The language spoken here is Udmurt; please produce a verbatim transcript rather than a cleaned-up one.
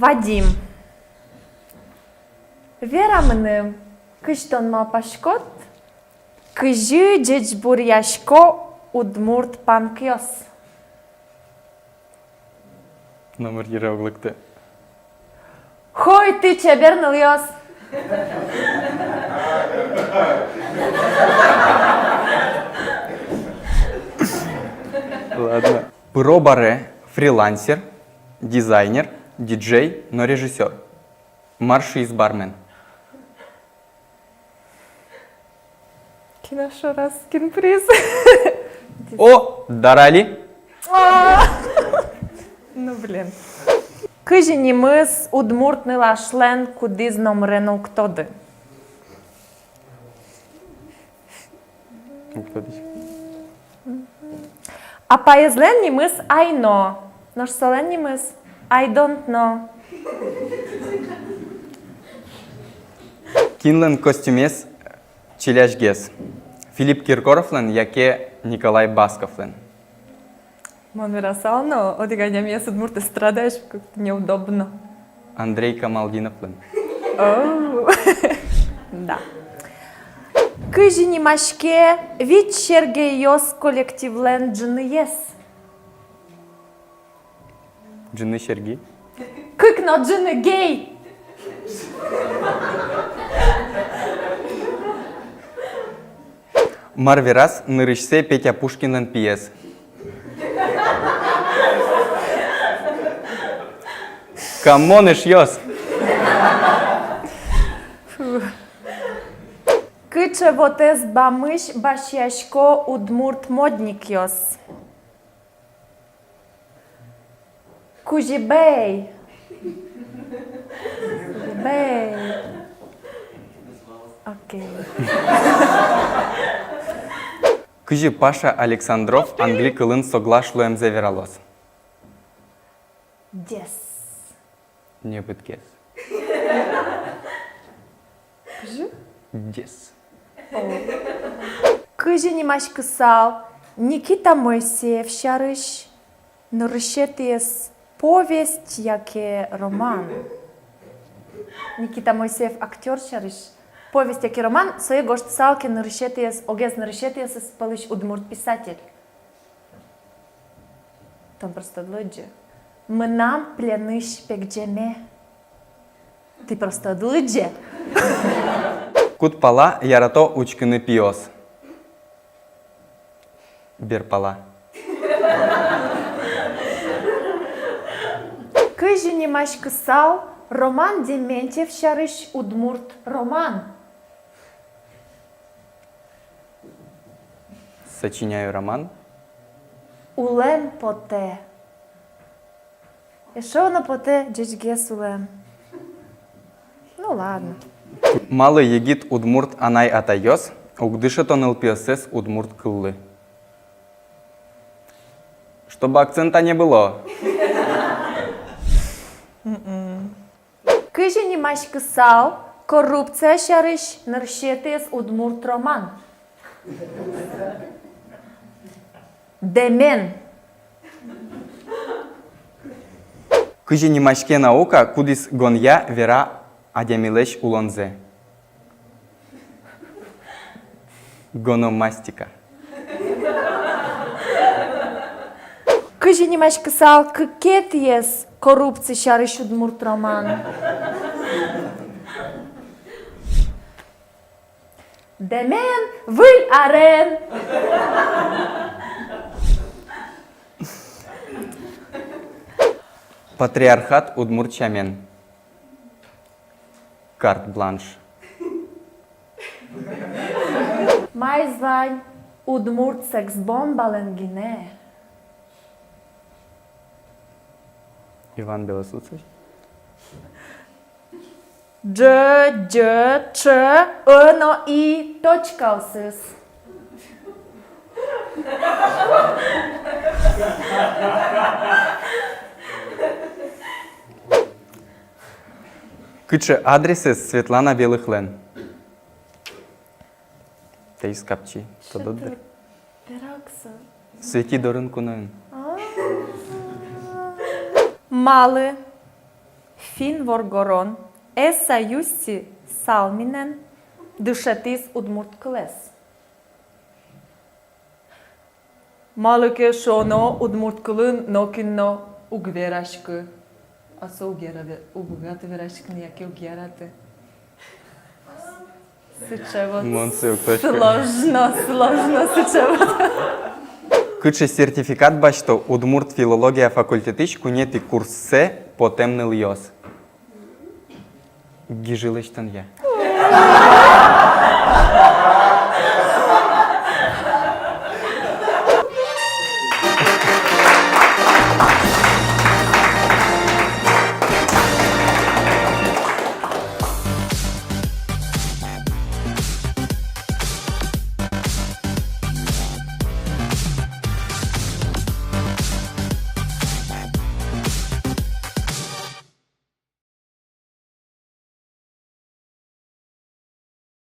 Вадим, вера мыным, кызьы тон малпаськод, кызьы ӟечбуръясько удмурт панкъёс? Номыр йыре уг лыкты. Хой, тӥ чебер нылъёс! Ладно. Пыро баре фрилансер, дизайнер, диджей но режиссёр. Мар шуиз бармен? Кин шораз, кин приз? О, дарали. А! Ну, блин. Кызьы нимыз удмурт нылашлэн, кудӥз номыре но уг тоды? Уг тодӥськы. Апаезлэн нимыз Айно, нош солэн нимыз I don't know. Кинлэн костюмез чилясьгес? Филипп Киркоровлэн яке Николай Басковлэн? Мон верасал но, одӥг адямиез удмурт эстрадаысь, как-то неудобно. Андрей Камалдиновлэн. Оу. Да. Кызьы нимаське «Вить Сергейёс» коллективлэн ӝыныез? Ӝыны Серги. Кык но ӝыны гей. Мар вераз нырысьсэ Петя Пушкинлэн пиез? Камон, эшъёс! Фу. Кыӵе вотэс бамысь басьясько удмурт модникъёс? Кузебей. Кузебей. Окей. Кызьы Паша Александров англи кылын соглаш луэмзэ вералоз? Дес. Небытгес. Кызьы? Дес. О. Кызьы нимаськысал Никита Моисеев сярысь нырысетӥез повесть яке роман? Никита Моисеев актёр сярысь повесть яке роман, сое гожтысал ке нырысетӥез, огез нырысетӥез пӧлысь удмурт писатель. Тон просто ӧд лыдӟы. «Мынам пленысь пегӟеме». Тӥ просто ӧд лыдӟы. Куд пала ярато учкыны пиос? Бер пала. Кызьы нимаськысал Роман Дементьев сярысь удмурт роман? Сочиняю роман. Улэм потэ. Эшшо но потэ ӟечгес улэм. Ну ладно. Малы егит удмурт анай-атайёс уг дышето нылпиоссэс удмурт кыллы? Чтобы акцента не было. Мгм. Кызьы нимаськысал коррупция сярысь нырысетӥез удмурт роман? Дэмен. Кызьы нимаське наука, кудӥз гонъя вера адямилэсь улонзэ? Гономастика. Кызьы нимаськысал кыкетӥез коррупция сярысь удмурт роман? Дэмен выль арен. Патриархат удмурт сямен. Карт-бланш. Маиз вань удмурт секс-бомбалэн гинэ? Иван Белослудцев. Ӝ, Ӟ, Ӵ, Ӧ но И точкаосыз. Кыӵе адресэз Светлана Белыхлэн? Таиз капчи. Тодод дыр. Свети дорын куноын. А. Малы Финн воргорон Эса Юсси Салминен дышетӥз удмурт кылэз. Малы ке шуоно, удмурт кылын нокин но уг вераськы. А со уг яра ве-, уг быгаты вераськыны яке уг яраты. Сыӵе вот. Мон сыӵе точка. Сложно, сложно сыӵе вот. Кыӵе сертификат басьто удмурт филология факультетысь куинетӥ курссэ потэм нылъёс? Гижы лэсьтонъя.